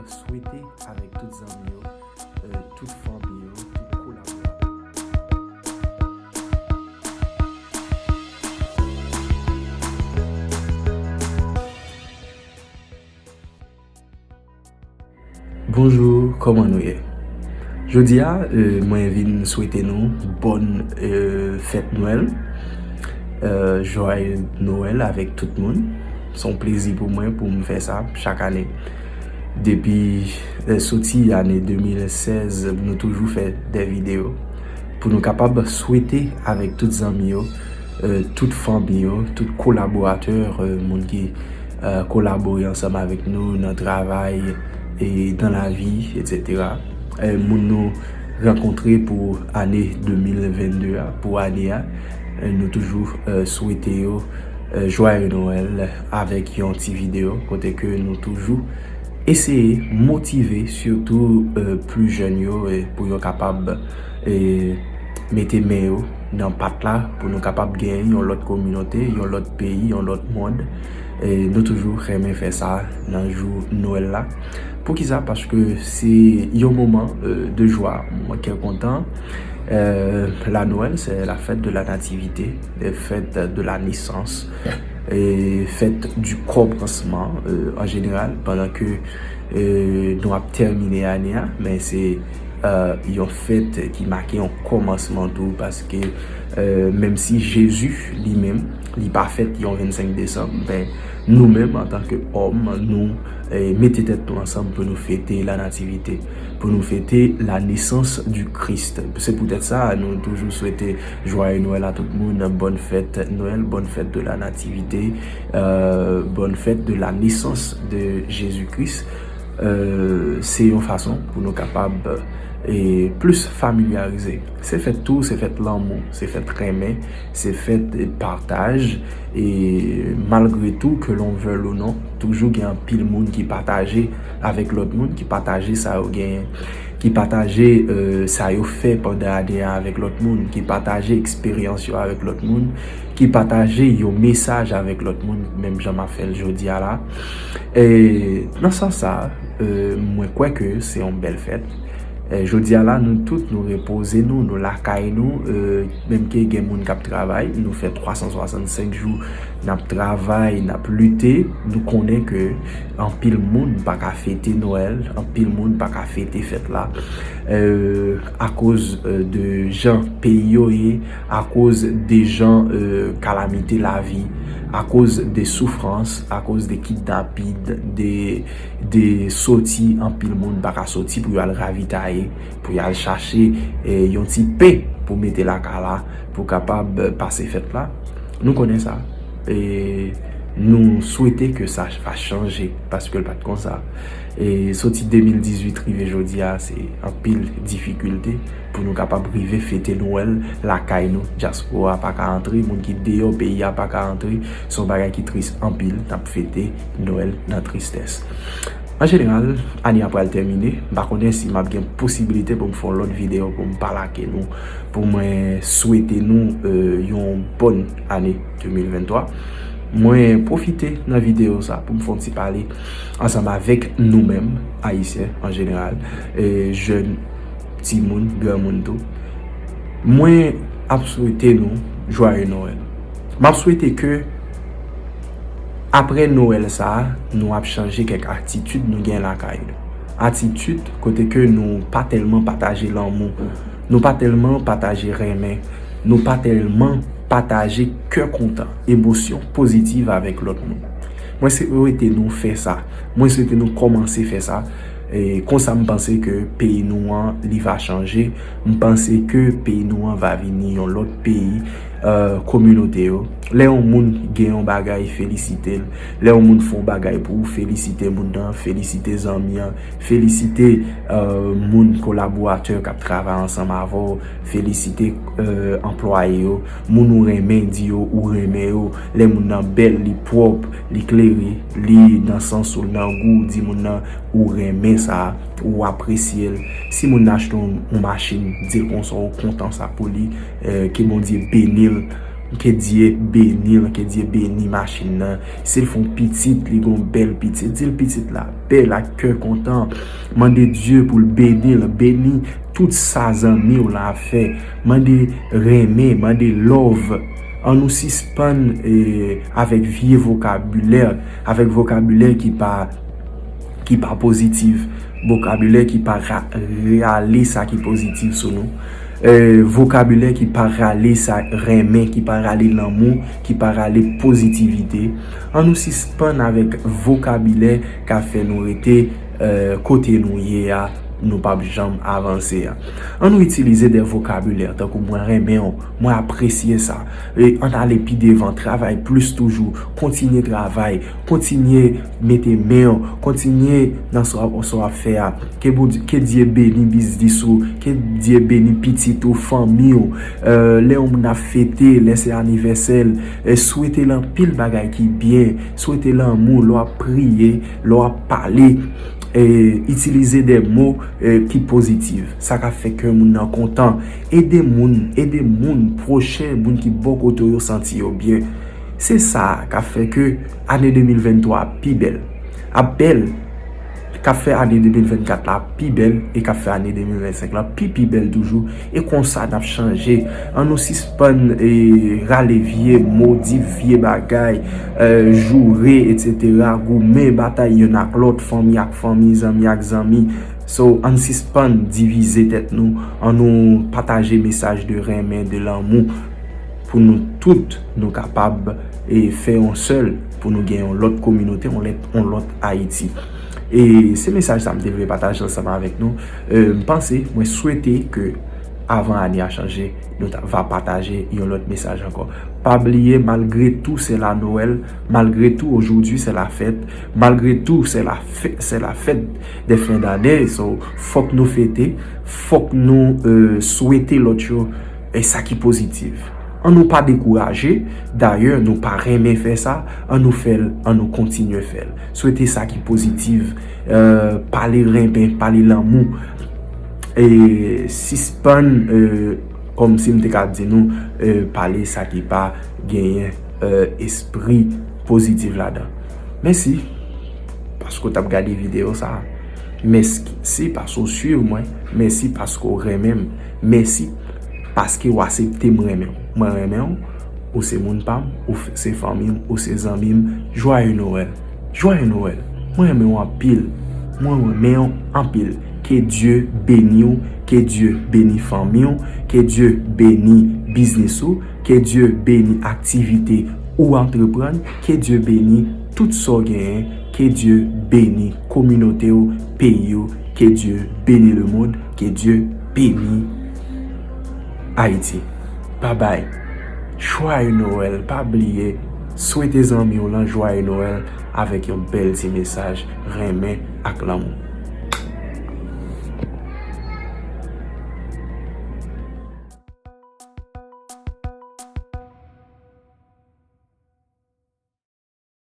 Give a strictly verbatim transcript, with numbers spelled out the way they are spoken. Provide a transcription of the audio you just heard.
Swete avèk tout zanmi yo, euh, tout fanmi yo, tout kolaboratè. Bonjou, kòman nou ye? Jodi a, euh, mwen vin swete nou bòn, euh, fèt Nwèl. Euh, joyeux Noël avèk tout moun. Se yon plezi pou mwen pou m fè sa chak ane. Depi, euh, soti ane de mil sèz, nou toujou fè de videyo pou nou kapab swete avèk tout zanmi yo, euh, tout fanmi yo, tout kolaboratè, euh, moun ki, euh, kolabore ansanm avèk nou nan travay e nan lavi, etsetera. Euh, moun nou rankontre pou ane de mil vennde a, pou ane a, euh, nou toujou, euh, swete yo, euh, joyeux Noël avèk yon ti videyo kote ke nou toujou eseye motive sitou, euh, pli jèn yo, euh, pou yo kapab, euh, mete men yo nan pat la pou nou kapab genyen yon lòt kominote, yon lòt peyi, yon lòt mond. E nou toujou renmen fè sa nan jou Nwèl la. Poukisa? Paske se yon moman, euh, de jwa, moman kè kontan. Euh, la Noël, c'est la fête de la nativité, la fête de la naissance, et fête du commencement, euh, en général, pendant que, euh, nou ap tèmine ane a, men se, euh, yon fèt ki make yon kòmansman tou, paske, euh, menm si Jezi li menm, li pa fèt yon vennsenk desanm, men nou menm, antanke òm, nou, euh, mete tèt nou ansanm pou nou fete la nativite, pou nou fete la naissance du Christ. Se poutèt sa, nou toujou swete joyeux Noël a tout moun, bòn fèt Nwèl, bòn fèt de la nativite, euh, bòn fèt de la naissance de Jésus-Christ. Euh, se yon fason pou nou kapab, euh, plis familyarize. Se fèt tou, se fèt lanmou, se fèt renmen, se fèt, euh, pataj. E malgre tou, que l'on veuille ou non, toujou gen anpil moun ki pataje avèk lòt moun, ki pataje sa yo genyen, ki pataje, euh, sa yo fè pandan ane a avèk lòt moun, ki pataje eksperyans yo avèk lòt moun, ki pataje yon mesaj avèk lòt moun, menm jan m ap fè l jodi a la. E nan sans sa, euh, mwen kwè ke se yon bèl fèt. E jodi a la, nou tout, nou repoze nou, nou lakay nou, euh, menm ke gen moun k ap travay, nou fè twa san swasannsenk jou n ap travay, n ap lite, nou konnen ke anpil moun pa ka fete Nwèl, anpil moun pa ka fete fèt la, euh, akoz, euh, de jan peyi yo ye, akoz de jan, euh, kalamite lavi, akoz de soufrans, akoz de kidnapid, de, de soti, anpil moun pa ka soti pou y al ravitaye, pou y al chache, eh, yon ti pen pou mete lakay la, pou kapab, eh, pase fèt la. Nou konnen sa. E nou swete ke sa va chanje, paske l pa t konsa. E soti de mil dizuit rive jodi a, se anpil difikilte pou nou kapab rive fete Nwèl lakay nou. Dyaspora pa ka antre, moun ki deyò peyi a pa ka antre. Se yon bagay ki tris anpil, n ap fete Nwèl nan tristès. An jeneral, ane a pral tèmine. M pa konnen si m ap gen posibilite pou m fè yon lòt videyo pou m pale ak nou, pou mwen swete nou, euh, yon bòn ane de mil venntwa. Mwen pwofite nan videyo sa pou m fè yon ti pale ansanm avèk nou menm, Ayisyen an jeneral, e jèn, timoun, granmoun tou. Mwen ap swete nou joyeux Noël. M ap swete ke apre Nwèl sa a, nou ap chanje kèk atitid nou gen lakay nou. Atitid kote ke nou pa tèlman pataje lanmou, nou pa tèlman pataje renmen, nou pa tèlman pataje kè kontan, emosyon pozitiv avèk lòt moun. Mwen swete nou fè sa. Mwen swete nou kòmanse fè sa. E konsa, m panse ke peyi nou an, li va chanje. M panse ke peyi nou an va vini yon lòt peyi, euh, kominote yo. Lè yon moun gen yon bagay, felisite l. Lè yon moun fè yon bagay pou ou, felisite moun nan, felisite zanmi an, felisite, euh, moun kolaboratè k ap travay ansanm avè w, felisite, euh, anplwaye yo. Moun ou renmen, di yo ou renmen yo. Lè moun nan bèl, li pwòp, li klere, li nan sans ou, l nan gou, di moun nan ou renmen sa, ou apresye l. Si moun nan achte yon, yon machin, di l konsa ou kontan sa pou li, eh, ke Bondye beni l. Ke Dye beni l, ke Dye beni machin nan. Si l fè yon pitit, li gen yon bèl pitit, di l pitit la bèl ak kè kontan. Mande Dye pou l beni l, beni tout sa zanmi w la ap fè. Mande renmen, mande love. An nou sispann eh, avèk vye vokabilè, avèk vokabilè ki pa ki pa pozitif, vokabilè ki pa ra- rale sa ki pozitif sou nou, eh, vokabilè ki pa rale sa renmen, ki pa rale lanmou, ki pa rale pozitivite. An nou sispann avèk vokabilè k ap fè nou rete eh, kote nou ye a, nou p ap janm avanse a. An nou itilize de vokabilè tankou mwen renmen w, mwen apresye sa. E, ann ale pi devan, travay plis toujou, kontinye travay, kontinye mete men w, kontinye nan sa w ap fè a. Ke Bondye, ke Dye beni biznis ou, ke Dye beni pitit ou, fanmi w. Eh, lè yon moun ap fete, lè se anivèsè l, eh, swete l anpil bagay ki byen, swete lanmou, lè w ap priye, lè w ap pale, eh, itilize de mo eh, ki pozitif. Sa ka fè kè moun nan kontan. Ede moun, ede moun pwochen, moun ki bò kote w yo santi yo byen. Se sa k ap fè ke ane de mil venntwa ap pi bèl. Ap bèl, k ap fè ane de mil vennkat la pi bèl e k ap fè ane de mil vennsenk la pi, pi bèl toujou. E konsa n ap chanje. An nou sispann eh, rale vye mo, di vye bagay, eh, joure, etsetera, goumen, batay youn ak lòt, fanmi ak fanmi, zanmi ak zanmi. So, ann sispann divize tèt nou, ann nou pataje mesaj de renmen, de lanmou, pou nou tout nou kapab eh, fè yon sèl, pou nou gen yon lòt kominote, yon lòt, yon lòt Ayiti. E se mesaj sa m te vle pataje ansanm avèk nou. Eh, m panse, mwen swete ke avan ane a chanje, nou ta, va pataje yon lòt mesaj ankò. Pa bliye, malgre tou, se la Noël, malgre tou, aujourd'hui, c'est la fête, malgre tou, c'est la fête, c'est la fête de fin d'année, so, fòk nou fete, fòk nou eh, swete lòt yo eh, sa ki pozitif. An nou pa dekouraje, dayè, nou pa renmen fè sa, an nou fè l, an nou kontinye fè l. Swete sa ki pozitif, eh, pale renmen, pale lanmou, e sispann, eh, kòmsi m te ka di nou, eh, pale sa ki pa genyen eh, espri pozitif ladan. Mèsi paske w t ap gade videyo sa a. Mèsi paske w swiv mwen. Mèsi paske w renmen m. Mèsi paske w aksepte m renmen w. Mwen renmen w. Ou se moun pa m. Ou se fanmi m. Ou se zanmi m. Joyeux Noël. Joyeux Noël. Mwen renmen w anpil. Mwen renmen w anpil. Ke Dye beni w. Ke Dye beni fanmi w. Ke Dye beni biznis ou. Ke Dye beni aktivite ou antreprann. Ke Dye beni tout sa w genyen. Ke Dye beni kominote w, peyi w. Ke Dye beni lemonn. Ke Dye beni Ayiti. Babay. Joyeux Noël. Pa bliye swete zanmi w lan Joyeux Noël avèk yon bèl ti mesaj renmen ak lanmou.